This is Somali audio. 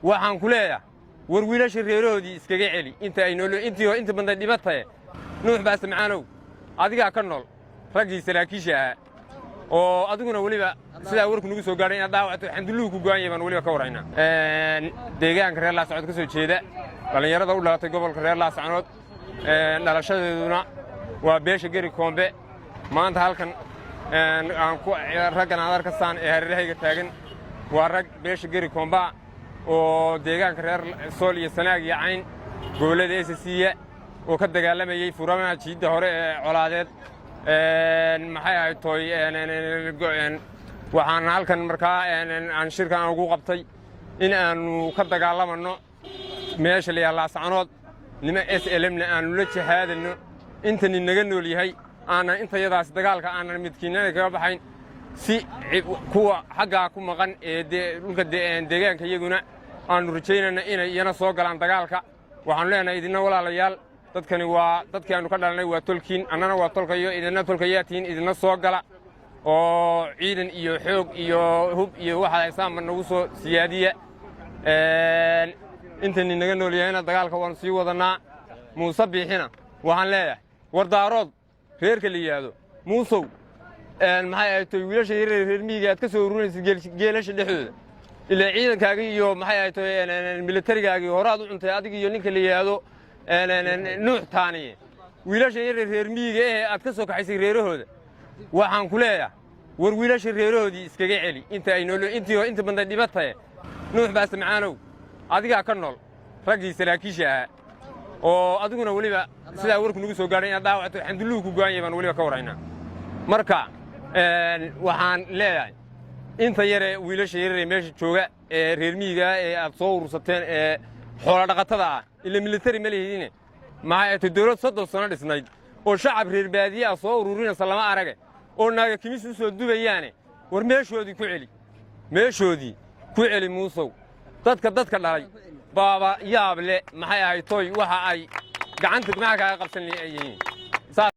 Waxaan ku leeyahay, war wiilasha reerahoodii iskaga celi inta ay nool, intii inta badan dhibataye. Nuux Baase Macaanow, adigaa ka nool raggii saraakiisha ahaa, oo adiguna weliba sidaa warku nagu soo gaadhay inaad dhaawacto, xandulluhu ku go'an yahay baan weliba ka warhaynaa. Deegaanka reer Laascanood ka soo jeeda, dhallinyarada u dhalatay gobolka reer Laascanood, dhalashadeeduna waa beesha Geri Koombe. Maanta halkan aan ku raggan aad arkasaan ee hareerahayga taagan waa rag beesha Geri Koombaa oo deegaanka reer Sool iyo Sanaag iyo Cayn, gobollada SSC-ya, oo ka dagaalamayey furamaha jiidda hore ee colaadeed. Maxay ahayd tooy, waxaan halkan markaa aan shirkan aan ugu qabtay in aanu ka dagaalamanno meesha la yidhaha Laascanood, nima SLM-na aanu la jahaadano intani naga nool yahay, aanan intayadaas dagaalka aanan midkiinana kaga baxayn, si kuwa xaggaa ku maqan ee dhulka deegaanka iyaguna aanu rajaynayna inay iyana soo galaan dagaalka. Waxaanu leenahay idinna, walaalayaal, dadkani waa dadkii aanu ka dhalanay, waa tolkiin, annana waa tolkayo, idinna tolkayaa tihiin. Idinna soo gala oo ciidan iyo xoog iyo hub iyo waxaad haysaanba nagu soo siyaadiya. Intani naga nool yahayna dagaalka waanu sii wadannaa. Muuse Biixina waxaan leeyahay, wardaarood reerka la yidhaahdo, Muusow, maxay ahayd toy, wiilasha yaryar reer miyiga aad ka soo ururinaysid geelasha dhexdooda, ilaa ciidankaagii iyo maxay ahayd toy militarigaagii horaad u cuntay, adig iyo ninka la yidhaahdo Nuux Taaniye. Wiilasha yaryar reer miyiga ee aad ka soo kaxaysay reerahooda, waxaan ku leeyahay, war wiilasha reerahoodii iskaga celi inta ay nool, intii inta badan dhibataye. Nuux Baase Macaanow, adigaa ka nool raggii saraakiisha ahaa, oo adiguna weliba sidaa warku nagu soo gaadhay inaad dhaawacto, xandulluhu ku go'an yahay baan weliba ka warhaynaa. Marka waxaan leeyahay, inta yaree wiilasha yararee meesha jooga ee reer miyiga ee aad soo urursateen ee xoola dhaqatada ah, ila militari ma lihidine, maxay ahayd, dowlad 30 sano dhisnayd oo shacab reer baadiye ah soo ururinaysa lama arage, oo naaga kimis u soo dubayaane, war meeshoodii ku celi, meeshoodii ku celi, Muusow. Dadka dhalay baaba yaab le, maxay ahayd toy, waxa ay gacanta maxaa kaaga qabsan ay yihiin.